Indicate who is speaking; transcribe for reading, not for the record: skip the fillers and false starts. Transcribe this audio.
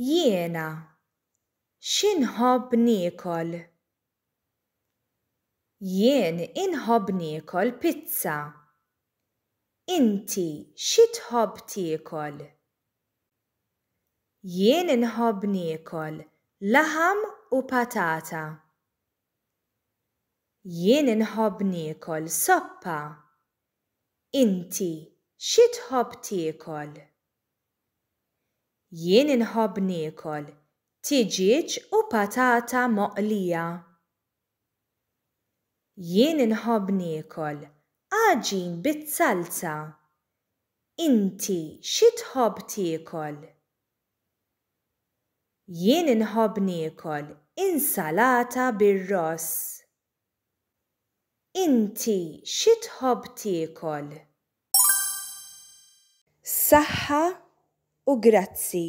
Speaker 1: Jiena xi nħobb niekol? Jien inħobb niekol pizza. Inti xi tħobb tiekol? Jien inħobb niekol laħam u patata. Jien inħobb niekol soppa. Inti xi tħobb tiekol? Jien inħobb niekol tiġieġ u patata moqlija. Jien inħobb niekol għaġin biz-zalza. Inti xi tħobb tiekol? Jien inħobb niekol insalata bir-ross. Inti xi tħobb tiekol? Saħħa u grazzi.